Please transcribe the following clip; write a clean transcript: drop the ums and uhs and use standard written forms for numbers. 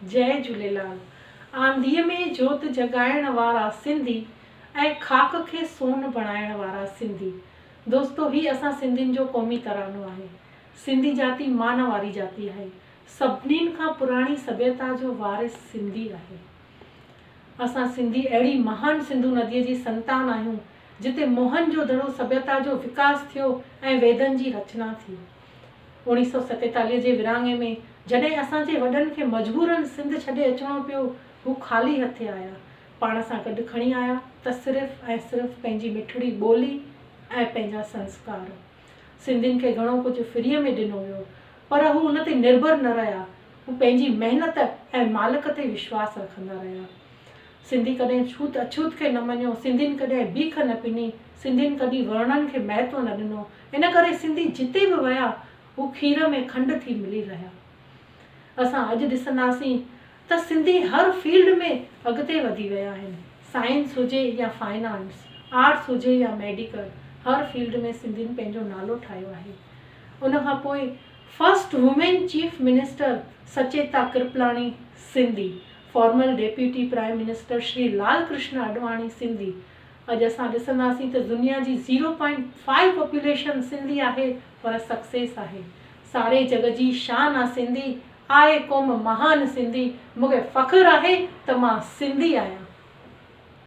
جئي جهوليلال. آنڌيء ۾ جوت جڳائڻ وارا سنڌي ۽ خاڪ کي سون بڻائڻ وارا سنڌي. دوستو هي اسان سنڌين جو قومي ترانو آهي. سنڌي جاتي مان واري جاتي آهي. سڀنين کان پراڻي سڀيتا جو وارث سنڌي آهي. اسان سنڌي اهڙي مهان سنڌو نديء جي سنتان آهيون جتي موهن جو دڙو سڀيتا جو وڪاس ٿيو ۽ ويدن جي رچنا ٿي. 1947 جي ورهاڱي ۾ جڏهن اسان جي وڏن کي مجبورن سنڌ ڇڏي اچڻو پيو، هو خالي هٿي آيا. پاڻ سان گڏ کڻي آيا ته صرف ۽ صرف پنهنجي مٺڙي ٻولي ۽ پنهنجا سنسڪار. سنڌين کي گهڻو ڪجهه فريء ۾ ڏنو ويو، پر هو ان تي نرڀر نه رهيا. هو پنهنجي محنت ۽ مالڪ تي وشواس رکندا رهيا. سنڌي ڪڏهن ڇوت اڇوت کي نه مڃيو، سنڌين ڪڏهن بيک نه پني، سنڌين ڪڏهن ورڻن کي مهتو نه ڏنو، ان ڪري سنڌي جتي به ويا، هو کير ۾ کنڊ ٿي ملي رهيا. اسان اڄ ڏسنداسين ته سنڌي هر فيلڊ ۾ اڳتي وڌي ويا آهن، سائنس هجي يا فائنانس، آرٽس هجي يا ميڊيڪل، هر فيلڊ ۾ سنڌين پنهنجو نالو ٺاهيو آهي. ان کان پوء first women chief minister Sucheta Kripalani Sindhi, former deputy prime minister Shri Lal Krishna Advani Sindhi. اڄ اسان ڏسنداسين ته دنيا جي zero point five population Sindhi آهي پر سڪسيس آهي. ساري جڳ جي شان آ سنڌي، آهي قوم مهان سنڌي، مونکي فخر آهي ته مان سنڌي آهيان.